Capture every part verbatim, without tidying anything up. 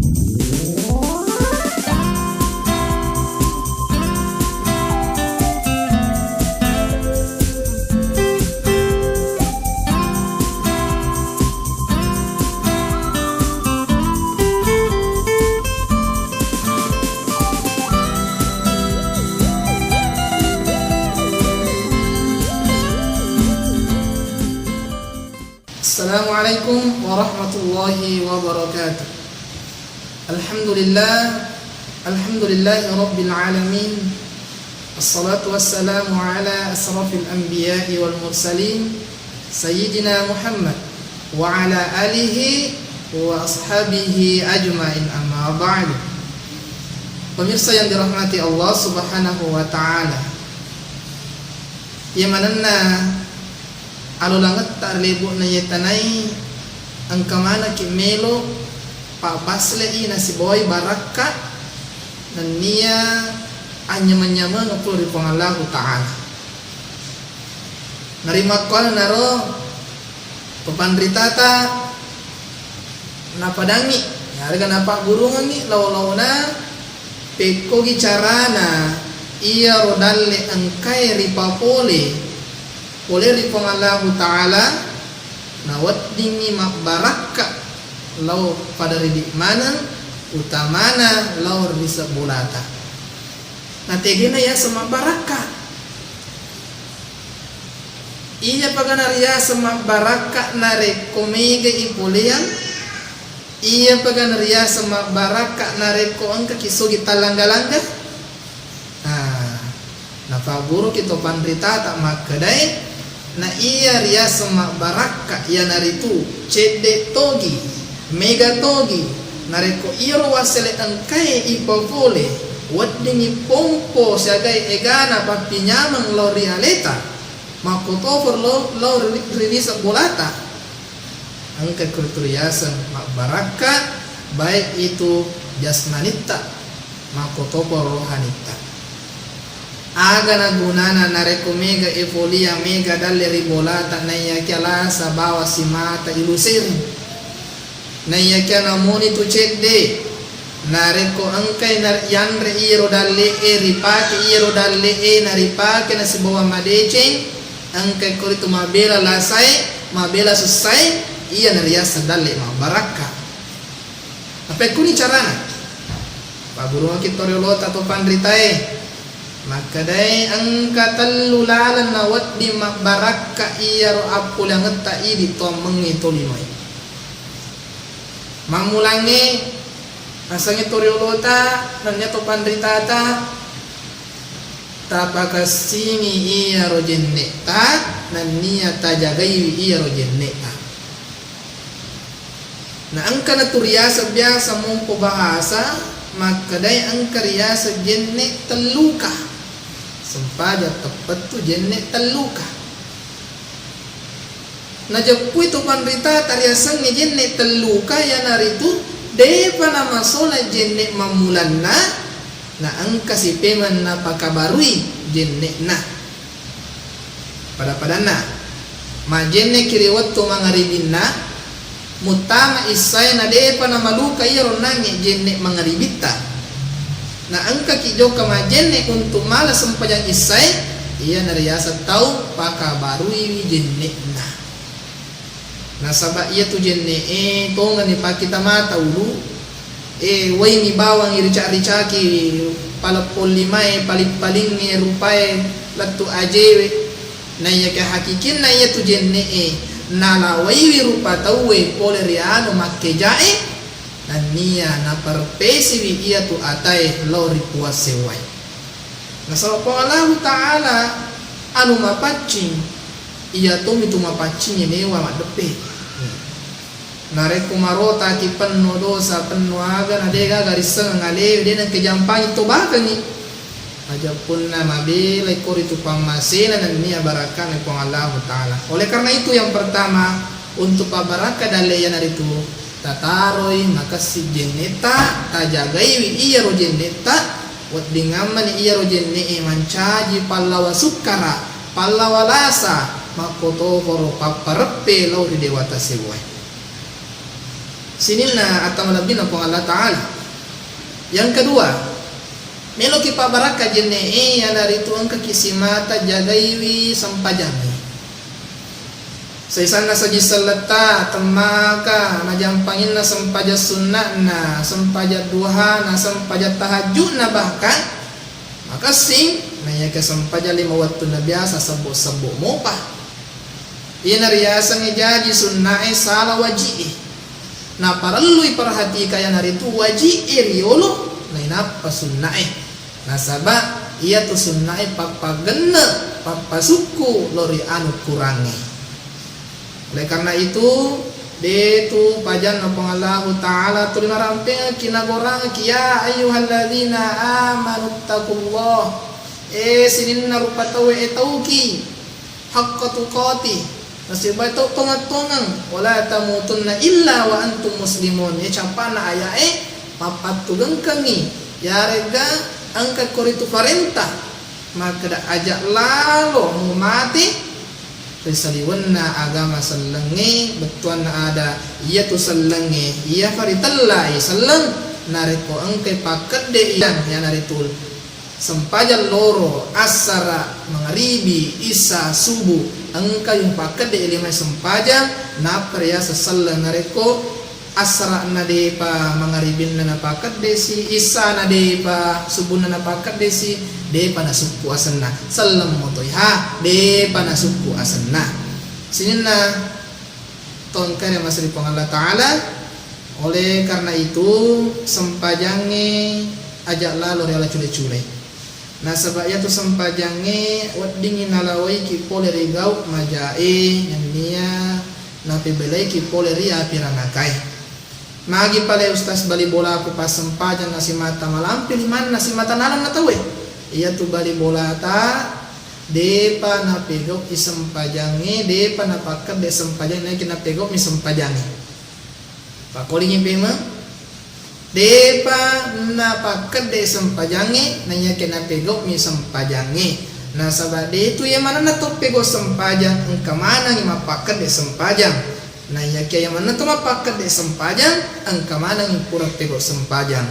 Assalamualaikum warahmatullahi wabarakatuh. Alhamdulillah, alhamdulillahi rabbil alamin. Wassalatu wassalamu ala asrafil anbiya'i wal mursalin, Sayyidina Muhammad wa ala alihi wa ashabihi ajma'in, amma ba'du. Pemirsa yang dirahmati Allah Subhanahu wa Ta'ala, iya manenna alolangetta ri lebo'na iye tanai, engka manekki melo pabbasle'i nasibawai barakka nennia anyameng-nyameng pole ri Puang Allahu Ta'ala. Narimakkuannaro to panritata napadangngi, yarega napagurungengngi lao-laona pekkogi carana iyaro dalle engkae ripapole pole ri Puang Allahu Ta'ala, naweddingngi mabbarakka lao pada ridi maneng, utamana lao ri sebbolata. Nategena yaseng mabbarakka. Iya pagana riyaseng mabbarakka narekko mega ipoleang, iya pagana riyaseng mabbarakka narekko engkaki sogi tallangga-langga. Nah, napaguruki to panritata makkedae, na iya riyaseng mabbarakka iyanaritu cedde togi, mega togi, narekko iyaro wasele engkae ipapole, weddingngi pompo siagae egana pappinyameng lao ri aleta. Makkotoparo lao, lao ri, ri lise bolata. Engka kuturiaseng mabbarakka, baik itu jasmanitta, makkotoparo rohanitta. Aga nagunana narekko mega efolia, mega dalle ri bolata, naiyakia lasa bawa simata ilusereng. Naiyakia namoni tu cedde, narekko engkai na-, yanre iyaro dalle'e, ripake iyaro dalle'e, naripake nasibawa madeceng, engkai koritu mabela lasae, mabela sussae, iya nariaseng dalle mabbarakka. Napekkuni carana? Pagurungaki toriolota to panritae. Makkedai engka tellu laleng nawedding mabbarakka iyaro appoleangetta idi toammengnge tolinoe. Mammulangnge, nasengnge toriolota nennia to panritata, tapakessingi iyaro jenne'ta nennia tajagaiwi iyaro jenne'ta. Na engka natu riaseng biasa mompo bahasa, makkedai engka riaseng jenne telluka. Sempajang teppettu jenne telluka. Najeppui tu panritata riasengnge jenne telluka, iyanaritu depa namasola jenne mammulanna, na engka sipemeng napakabarui jenne'na. Pada-padanna, majenneki ri wettu mangaribinna, muttama issae na depa namaluka iyaro nangnge jenne mangaribitta. Na engkaki jokka majenne untuk mala sempajang issae, iyana riaseng tau pakabaruiwi jenne'na. Nasaba iyatu jenne'e tongeng nipakita mata ulu, e, waini bawang irica-ricaki, paleppong limae, paling-palingnge rupae lettu ajewe. Naiyakia hakikinna iyatu jenne'e nalawaiwi rupa tauwe pole ri anu makkejae, nennia naperpesiwi iyatu atae lao ri puang sewwae. Nasaba Puang Allahu Ta'ala anu mapaccing, iya tomitu mapaccingnge mewa maddeppe. Narekko marotaki penno dosa, penno aga, na de gaga rissengeng alewe, de nengke jampangi tobakengngi. Aja punna mabelai koritu pammasena nennia barakkana Puang Allahu Ta'ala. Oleh karena itu, yang pertama, untuk pabbarakka dalle iyanaritu tataroi makessing jenne'ta, tajagaiwi iyaro jenne'ta, weddingammani iyaro jenne'e mancaji pallawa sukkara, pallawa lasa, makkotoparo pappareppe lao ri dewata sewwae. Sininna atta malebbina Puang Allah Ta'ala. Yang kedua, meloki pabbarakka jenne'e, iyanaritu engkaki simata jagaiwi sempajangnge. Saisanna saji selletta, temmaka, najampanginna sempajang sunna'na, sempajang duhana, sempajang tahajju'na bahkan, makessing, naiyake sempajang lima wettunna biasa sebbo-sebbo mopa. Iyana riasengnge jaji sunna'e sala waji'e. Naparellui perhatika iyanaritu waji'e riolo, nainappa sunna'e. Nasaba iyatu sunna'e pappagenne, pappasukku lao ri anu kurangnge. Oleh karena itu, detu pajanna Puang Allahu Ta'ala tuli narampengekki, nagorangekki, "Ya ayyuhalladzina amanu taqullah." Eh, sininna rupa tauwe, eh, tauki. Haqqa tuqatih, nasaba to tongeng-tongeng, wala tamutunna illa wa antum muslimun. Iya cappana aya'e, mappattugengkengngi, yarega engka koritu parenta makkeda, aja lalo mumate ri saliwenna agama sellengnge, bettuanna ada iyatu sellengnge, iya faritellai selleng, narekko engkai pakkedde iyan, iyanaritu sempajang loro, assara, mangaribi, isa, subu, engka yupakkedde ilimai sempajang, nappa riaseng selleng. Narekko assara'na depa, mangaribinna napakkeddesi, isana depa, subunna napakkeddesi, depa nasukku asenna. Selleng motoi ha, depa nasukku asenna. Sininna tongkere masri Puang Allah Ta'ala. Oleh karena itu, sempajangnge aja lalo riala cule-cule. Nasaba iyatu sempajangnge weddingngi nalawaiki pole ri gau majae, nennia napebelaiki pole ri api ranakae. Magi pale ustaz bali bolaku passempajang nasimata malampe limanna simata naleng na tauwe. Iyatu bali bolata depa napegau'i sempajangnge, depa napakkedde sempajangnge, naiki napegau'mi sempajangnge. Pakkolingi pemeng, depa napakkedde sempajangnge, naiyake napegau'mi sempajangnge. Nasaba detu iya manenna to pegau sempajang, engka manengngi mappakkedde sempajang. Naiyake iya manenna to mappakkedde sempajang, engka manengngi pura pegau sempajang.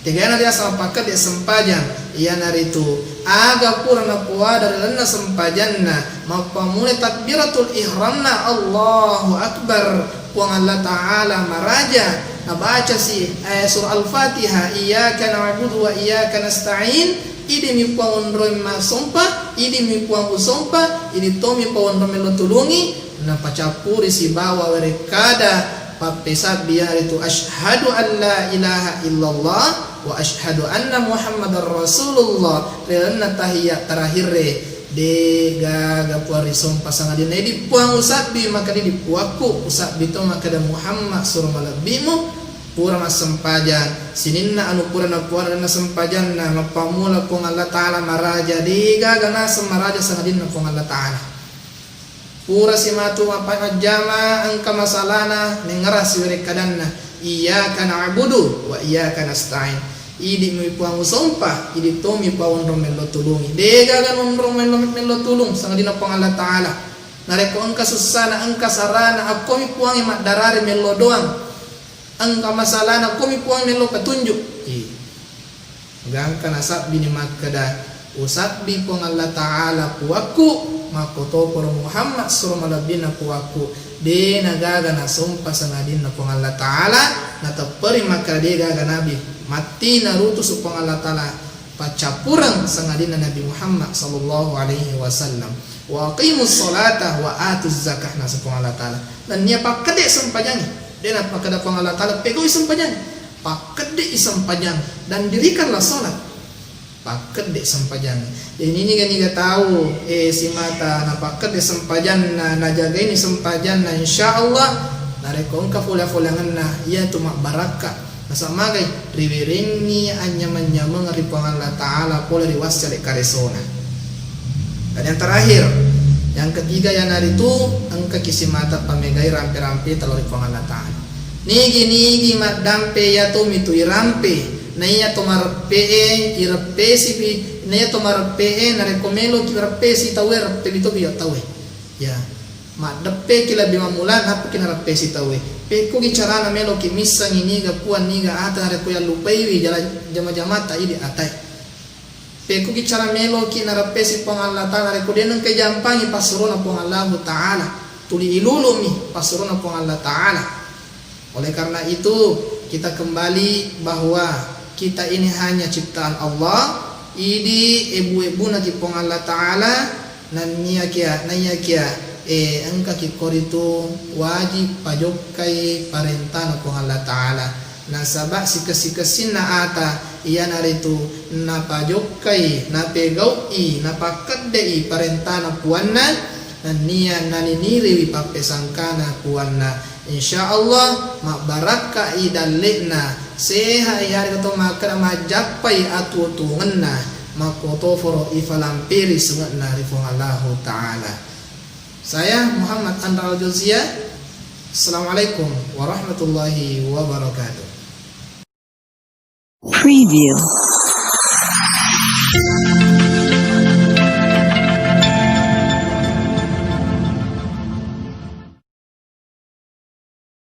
Tegana riaseng mappakkedde sempajang, iyanaritu aga pura napoada ri lalenna sempajanna, mappammula takbiratul ihramna, Allahu Akbar, Puang Allah Ta'ala maraja, nabacasi, eh, surah Al-Fatihah, iyyaka na'budu wa iyyaka nasta'in, idimi Puang onrong massompa, idimi Puang usompa, idi tomi Puang onrong mello tulungi, napacappuri sibawa werekkada pappesabbi, iyanaritu asyhadu an la ilaha illallah wa asyhadu anna Muhammadar Rasulullah, ri lalenna tahiyya terakhirre, de gaga Puang risompa sangadinna idi Puang usabbi, maka idi Puakku, usabbi to makkeda Muhammad suro malebbimu, pura massempajang, sininna anu pura napoada ri lalenna sempajanna, mappammula Puang Allah Ta'ala maraja, de gaga naseng maraja sangadinna Puang Allah Ta'ala. Purasi matu mappa-, majjama, engka masalana, nengngerang siwerekkadanna, iyyaka na'budu wa iyyaka nasta'in. Idi mi Puang usompa, idi tomi Puang onrong mello tulungi. De gaga nonrong mello, mello tulung, sangadinna Puang Allah Ta'ala. Narekko engka sussana, engka sarana, akkomi Puangnge maddarari mello doang. Engka masalana, komi Puang mello petunjuk. Ih. Gangka nasabbini makkeda, usabbi Puang Allah Ta'ala Puakku, makkotoparo Muhammad suro malebbina Puakku. De nagaga nasompa sangadinna Puang Allah Ta'ala, natepperi makkeda de gaga nabi. Matti narutusu Puang Allah Ta'ala, paccappureng sangadinna Nabi Muhammad sallallahu alaihi wasallam. Wa aqimus salata wa atuz zakah, naseng Puang Allah Ta'ala. Nennia pakkedde sempajangnge. De napakkeda Puang Allah Ta'ala, pegau'i sempajangnge. Pakkedde'i sempajang dan dirikanlah salat. Pakkedde sempajangnge. Jadi niga-niga tau, eh, simata napakkedde sempajanna, najagaini sempajanna, insya Allah narekko engka fola-folangenna, iyatu mabbarakka. Nasaba magai, riwerengngi anyameng-nyameng ri Puang Allah Ta'ala pole ri wassele karesona. Dan yang terakhir, yang ketiga, iyanaritu engkaki simata pamegai rampe-rampe talo ri Puang Allah Ta'ala. Nigi-nigi maddampe, iya tomi tu irampe. Naiya to mareppe'e ireppesipi, naiya to mareppe'e narekko meloki reppesi tauwe, reppepi topi tauwe. Ya. Maddeppeki lebbi mammula, nappaki narappesi tauwe. Pekkugi carana meloki missengngi niga puang, niga ata narekko yallupaiwi jala-, jama-jamata idi atai. Pekkugi cara meloki narappesi Puang Allah Ta'ala narekko de nengka jampangi passurona Puang Allahu Ta'ala. Tuli ilulumi passurona Puang Allah Ta'ala. Oleh karena itu, kita kembali bahwa kita ini hanya ciptaan Allah, idi ebu-ebunaki Puang Allah Ta'ala, nannia kia, naiya kia, eh, engkaki koritu wajib pajokkai parentana Puang Allah Ta'ala. Nasaba sikessi-kessinna ata iyanaritu napajokkai, napegau'i, napakkedde'i parentana puanna, nennia naniniriwi pappesangkana puanna. Insya Allah, mabbarakka'i dalle'na, seha'i, yarega to makkeda majjappai atuwo-tuwongenna, makkotoforo ifalamperi sunge'na ri Puang Allahu Ta'ala. Saya Muhammad Andra Al-Jauzia. Assalamualaikum warahmatullahi wabarakatuh. Preview.